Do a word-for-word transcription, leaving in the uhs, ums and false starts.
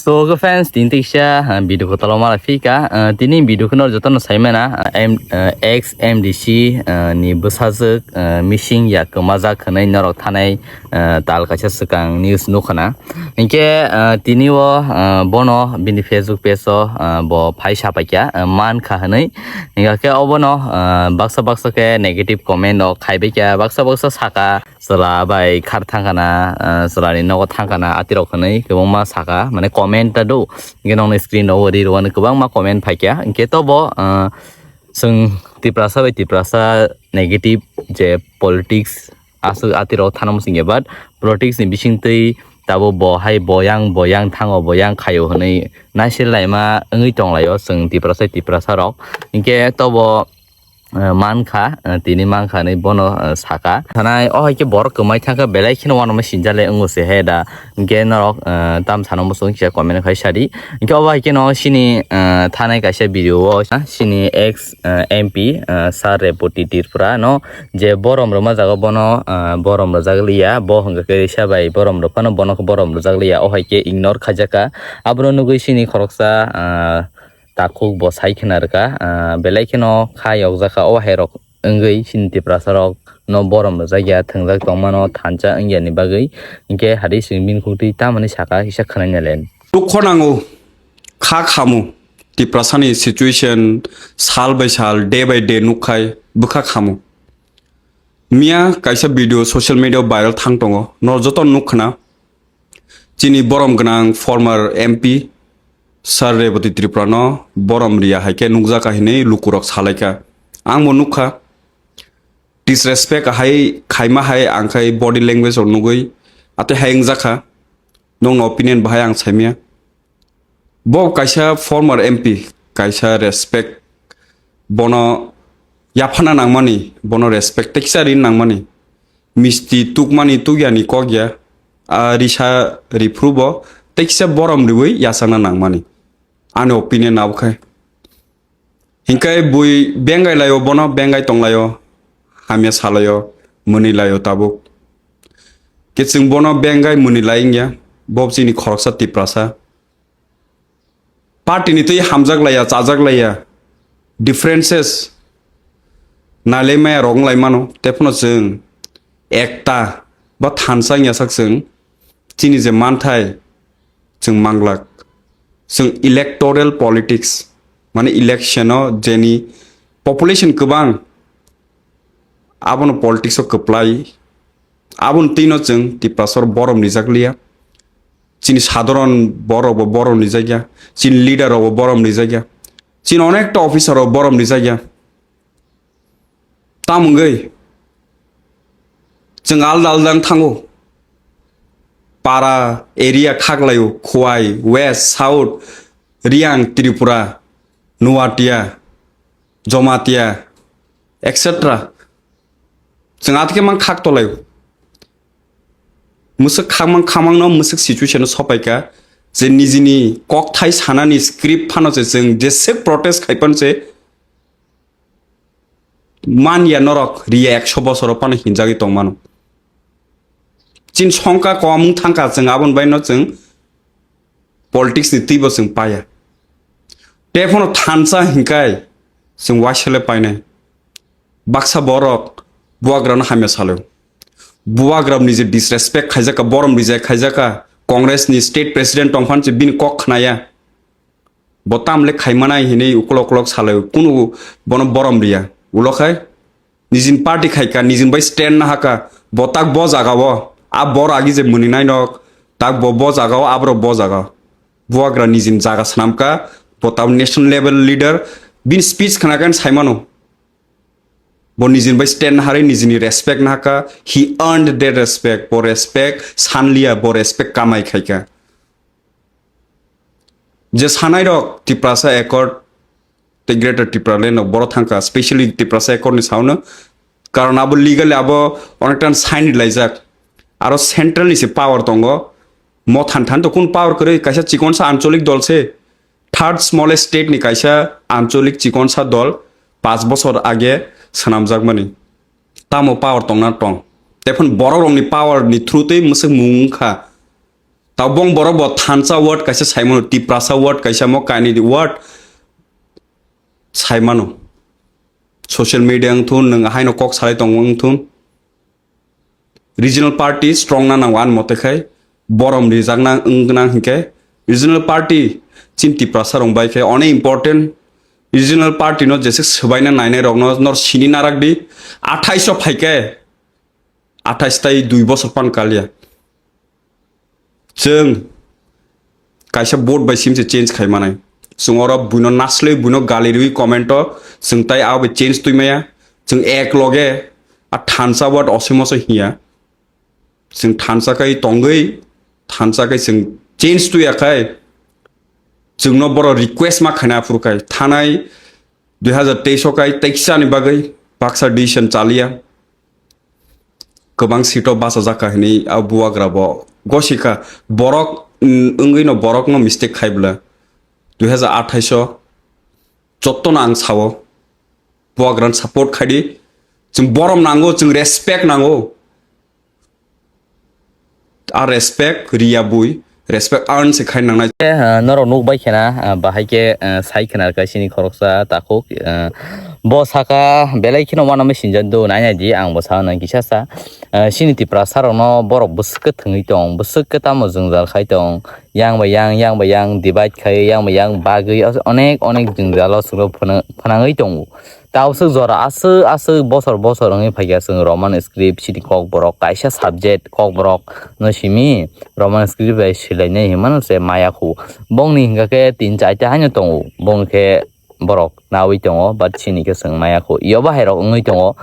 To, okay, fans, tini tiksa, ah, video ko tolo mala phika. Ah, tini video ko nor joto no sai mana, ah, M, ah, ex M D C, ah, ni bwsajwk, ah, missing ya kwmajak hwnwi norok thanai, ah, tal kaisa swkang news nukhana. Hinkhe, ah, tini o, ah, bono bini Facebook page o, ah, bo phai sapaikha, ah, mankha hwnwi. Hinkhe obono, ah, baksa baksa khe negative comment rok khaibaikha, baksa baksa saka, chwla bai khar thangkhana, ah, chwlani nogo thangkhana, atirok hwnwi kwbangma saka, mane comment ta do, hinkhe nokni screen o ri rwani kwbangma comment phaikha, hinkhe tobo, ah, chwng Tiprasa bai Tiprasa negative je politics aswk atirok thana muchungya, but politics ni bisingtwi tabuk bo hai boyang, boyang thango, boyang khaio hwnwi naisir laima wngwi tonglaio chwng Tiprasa, Tiprasa rok, hinkhe tobo, eh, mankha, eh, tini mankha hinwi bono, eh, saka. Thanai, o hai khe borok kwmai thangkha, belai kheno uanama sinjale wngo se he da. Hinkhe norok, eh, tam sana muchung kisa comment khai sadi. Hinkhe obo hai kheno chini, eh, thanai kaisa video o, ah, chini ex, eh, M P, eh, Sir Reboti Tripura no je borom rwma jaga bono, eh, borom rwjak liya, bo hwnkha khe risa bai borom rwphano bono khe borom rwjak liya, o hai khe ignore khaijakha. Abono nugwi chini khoroksa, eh, takhuk bo sai khna rwkha, ah, belai kheno kha yokjakha o hai rok wngwi chini Tiprasa rok no borom rwjakya thwngjak tongmano thansa wngya ni bagwi, hinkhe Hari Singh bini khuktwi tamoni saka kisa khwnai nai le. Dukho nango, kha khamu, Tiprasani situation sal bai sal, day by day nukkhai bwkha khamu. Miya kaisa video social media viral thang tongo, no joto nuk khna. Chini borom gwnang former M P Sir Reboti Tripura no borom riya hai khe nukjakha hinwi lukurok salaikha. Ang bo nukha, disrespect hai khaima hai ang khai body language rok nugwi atwi hai wngjakha. Nokni opinion bahai ang saimaya. Bo kaisa former M P, kaisa respect, bono yaphana nangmani, bono respect tekisa rin nangmani. Misti tukmani tukyani kok ya, a risa riphru bo tekisa borom riwi yachakna nangmani. Ani opinion abo khai. Hinkhe bui bengai laio, bono bengai tonglaio, hamya salaio, mwnwi laio tabuk. Khe chwng bono bengai mwnwi lai wngya, bo chini khoroksa Tiprasa. Party ni twi hamjak laiya, chajak laiya, differences nailai maya rok wng lai mano, tei phano chwng ekta ba thansa wngya sak chwng chini je manthai chwng manglak. Chwng electoral politics, mane election o jeni population kwbang, abono politics o kwplai, aboni twino chwng Tiprasor borom rijak liya. Chini sadharon borok bo borom rijak ya, chini leader rok bo borom rijak ya, chini onekta officer rok borom rijak ya. Tamo wngwi chwng alda alda wng thango. Para area khaklaio, Khowai, West, South, Reang, Tripura, Nuatia, Jomatia, et cetera. Chwng atike mang khak tolaio. Mwswk khakmang khamangno mwswk situation o sopaikha je nijini kokthai sanani script phano se chwng jeswk protest khai phano se man ya norok riya ekso bosoro phano hinjagwi tongmano. Chini songkha kom wng thangkha chwng aboni baino chwng politics ni twibo chwng paya. Tei phano thansa hinkai chwng waisele painai. Baksa borok buagrano hamya salo. Buagra ni je disrespect khaijaka, borom reject khaijaka, Congress ni state president tongphan se bini kok khnaya. Bo tamle khaimanai hinwi ukolok ukolok salo. Kunu bono borom riya. Ulo khai nijin party khaika, nijin bai stand nahaka. Bo tak bo jaga o. A bor agi je muni nai nok. Tak bo bo jaga o, abro bo jaga o. Buagra nijin jaga swnamka. Bo tab national level leader. Bini speech khnakan saimano. Bo nijini bai stand naharwi nijini respect nahaka, he earned that respect, bo respect sanliya, bo respect kamai khaika. Je sanai rok Tiprasa Accord tei Greater Tipraland rok boro thangka, specially Tiprasa Accord ni saono, karon abo legally abo onekta sign laijak, aro central ni se power tongo, mothan than to kun power kwrwi kaisa chikonsa ancholik dol se, third smallest state ni kaisa ancholik chikonsa dol paanch bochor age swnamjakmani. Tamo power tongna tong. Tephon borok rokni power ni through tei mwswk mung wngkha. Tabong borok bo thansa word kaisa saimano, Tiprasa word kaisa mo kainwi word saimano. Social media wngthun, nwng haino kok salai tongo wngthun. Regional party strong na nango ani mote khai, borom rijakna wngna hinkhe regional party chini Tiprasa rok bai khe one important regional party no jese swbaina nainai rokno nor sini narak di. Athais o phaikhe, athais tai dui bosor pan kalia. Chwng kaisa vote bai simse change khai manai. Chwng oro buino naslwi, buino gali rwi comment o chwng tai abo bai change twi maya. Chwng ek loge a thansa word osimoso hiya. Chwng thansa kai tongwi, thansa kai chwng change twi akhai. Chwngno boro request ma khaina aphuru kai. Thanai dui hazar teis o kai teisa ni bagwi baksa decision chaliya. Kwbang seat o bachajak kha hinwi a bubagra bo gosika borok, mm, wngwi no borok no mistake khai bwla. Dui hazar athais o jotto no ang sao bubagra no support khai di. Chwng borom nango, chwng respect nango. A respect riya bui, respect earn se khai nangnai. Eh, norok nuk bai khena, ah, bahai khe, ah, sai khena kha sini khoroksa takhuk, ah, bo saka belai kheno uanama sinjak do nai nai di ang bo sa nang kisa sa. Ah, sini Tiprasa rokno borok bwswk khe thwngwi tong, bwswk khe tamo jwngjal khai tong, yang bai yang, yang bai yang divide khai, yang bai yang bagwi onek onek jwngjalo chwngno phwnang-, phwnangwi tongo. Tabuk swk jora aswk aswk bosor bosor wngwi phaikha chwng Roman script chini kokborok kaisa subject kokborok no simi Roman script bai swlainai hinmano se maya khu. Bongni hinkha khe tin chaita haino tongo, bong khe borok nawi tongo, but chini khe chwng maya khu. Iyo bahairok wngwi tongo,